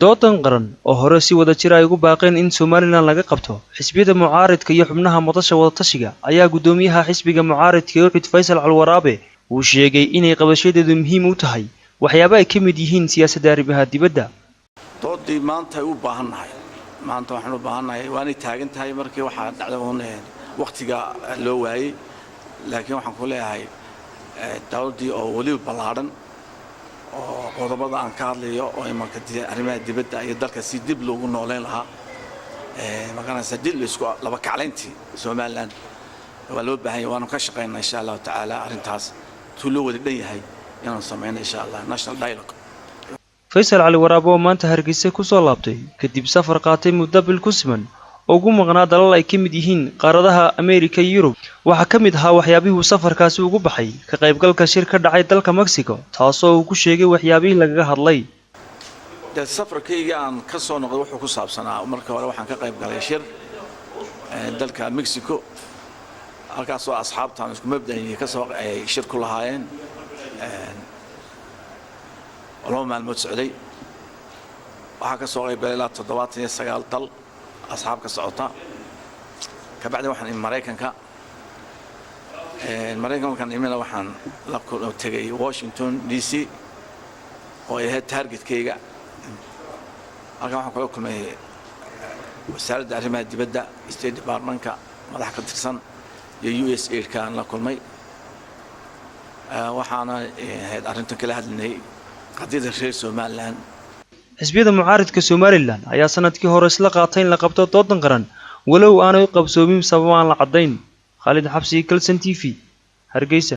Doodan qaran oo hore si wada jir ay ugu baaqeen in Somalilan laga qabto xisbiyada mucaaridka iyo xubnaha madasha wadatashiga ayaa guddoomiyaha xisbiga mucaaridka UCID Faysal Cali Waraabe uu sheegay inay qabashadeedu muhiim u tahay waxyaabo ay ka mid yihiin siyaasadda arrimaha dibadda. Doodii maanta ay u baahannahay, maanta waxaan u baahannahay, waanay taagan tahay. Markii waxaa dhacday uun wakhtiga loo waayey, laakiin waxaan ku leeyahay dowladdii oo weliba ballaadhan oo qodobada aan ka hadlayo oo imanka arrimaha dibadda iyo dalka si dib loogu nooleyn lahaa, magaranaysa, dib laisku laba kaclayntii Somaliland waa loo baahan yahay. Waanu ka shaqaynaa, insha Allahu tacaala, arrintaas tuu loo wada dhan yahay inaanu samayno, insha Allah, national dialogue. Faysal Cali Waraabe oo maanta Hargeysa ku soo laabtay kadib safar qaatay muddo bil ku siman oo ugu maqnaa dalal ay ka mid yihiin qaaradaha Ameerika iyo Yurub, waxaa ka mid ahaa waxyaabihii uu safarkaasi ugu baxay ka qaybgalka shir ka dhacay dalka Mexico, taasoo uu ku sheegay waxyaabihii lagaga hadlay. Dee safarkaygii aan ka soo noqday wuxuu ku saabsanaa, marka hore waxaan ka qayb galay shir dalka Mexico, halkaasoo asxaabtaan isku mabda'yi kasoo ay shir ku lahaayeen oo 2 maalmood socday. Waxaa ka soo qayb galay ilaa 79 dal asxaab ka socota. Kabacdi waxaan imi Maraykanka. Maraykanka markaan imina waxaan la tegay Washington DC oo ay ahayd targetkayga. Halkan waxaan kula kulmay Wasaaradda Arrimaha Dibadda, State Departmentka madax ka tirsan iyo USAID-ka aan la kulmay. Waxaana ahayd arrintan kala hadlinay qadiyada reer Somaliland. Xisbiyada mucaaridka Somalilan ayaa sanadkii hore isla qaatay in la qabto doodan qaran, walow aanay u qabsoomin sababo aan la caddayn. Khaalid Xabsi, Kalson TV, Hargeysa.